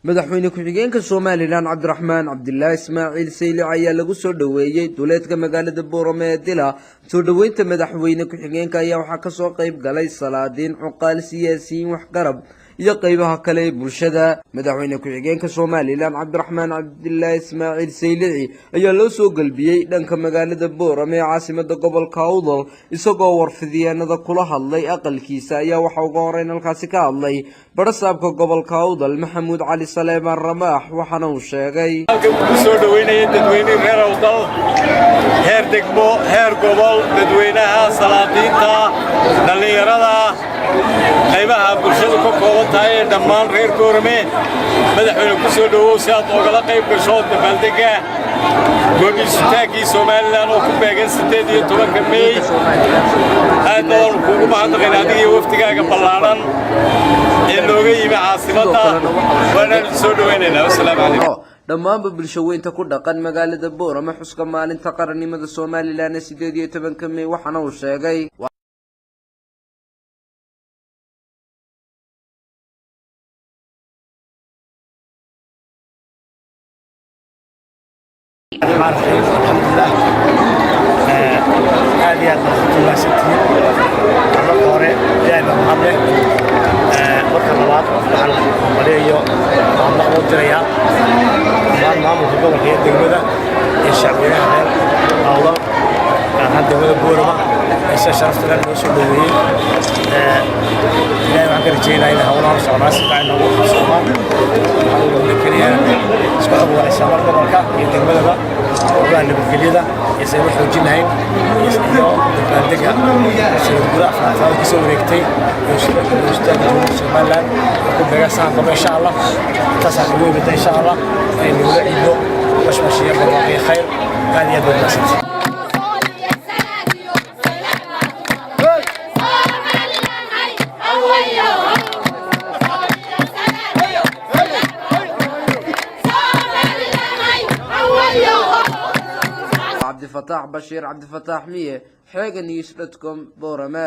Madaxweyne ku-xigeenka Somaliland, Cabdiraxmaan Cabdilaahi Ismaaciil Saylici, ayaa lagu soo dhoweeyey duleedka magaalada Boorame ee Dila. Soo dhoweynta madaxweyne ku-xigeenka ayaa waxaa kasoo qeyb galay salaadiin, cuqaal, siyaasiyiin, waxgarad iyo qeybaha kale ee bulshada. Madaxweyne ku-xigeenka Somaliland, Cabdiraxmaan Cabdilaahi Ismaaciil Saylici, ayaa loo soo gelbiyey dhanka magaalada Boorame ee caasimada gobolka Awdal, isagoo warfidiyeenada kula hadlay aqalkiisa. Ayaa waxaa uga horeyn halkaasi ka hadlay barasaabka gobolka Awdal, Maxamuud Cali Saleemaan Ramaax, waxaana uu sheegay: Halkan ku soo dhoweynaya dadweynihii reer Awdal, heer degmo, heer gobol, dadweynaha, salaadiinta, dhallinyarada, qaybaha bulshadu ka kooban tahay ee dhammaan reer Boorame. Madaxweyne, ku soo dhowow si aad oogala qayb gasho dabaaldegga gooniisutaaggii Somaliland oo ku beegan 18-ka Mey. Aadna waanu kuugu mahadnaqayn adiga iyo wafdigaaga ballaadhan ee looga yimi caasimadda. Waanaanu soo dhowaynaynaa. Wasalaamu calaykum. Dhammaanba bulsho weynta ku dhaqan magaalada Boorame xuska maalinta qarannimada Somaliland ee 18-ka Mey, waxaana uu sheegay: الرحمن الرحيم، الحمد لله. Aad iyo aad baad u mahadsantihiin. Marka hore Ilaahay baa mahad leh. Marka labaad waxaan maleeyo mahadnaq loo dirayaa dhammaan maamulka gobolka iyo degmada iyo shacbweynaha reer Awdal, gaar ahaan degmada Boorama, ee sida sharafta leh noo soo dhoweeyey. Ilaahay waxaan ka rajaynayaa in howlaha socnaa si fiican noogu qabsoomaan. Waxaan ugu keliya isku xog wacyisamar gobolka iyo degmadaba, howlaha nabadgelyada iyo saynu xoojin lahayn iyo dabaaldega sanad guura afraad ka soo wareegtay istaaga Jamhuuriyadda Somaliland oo ku beegan sanad dambe, insha Allah. Intaasaan ugu imida, insha Allah, inay nagula ciidno bashbash iyo barwaaqo iyo khayr. Aad iyo aad baad mahadsantihiin. Cabdifataax Bashiir Cabdifataax Miye, Xeega News.com, Boorame.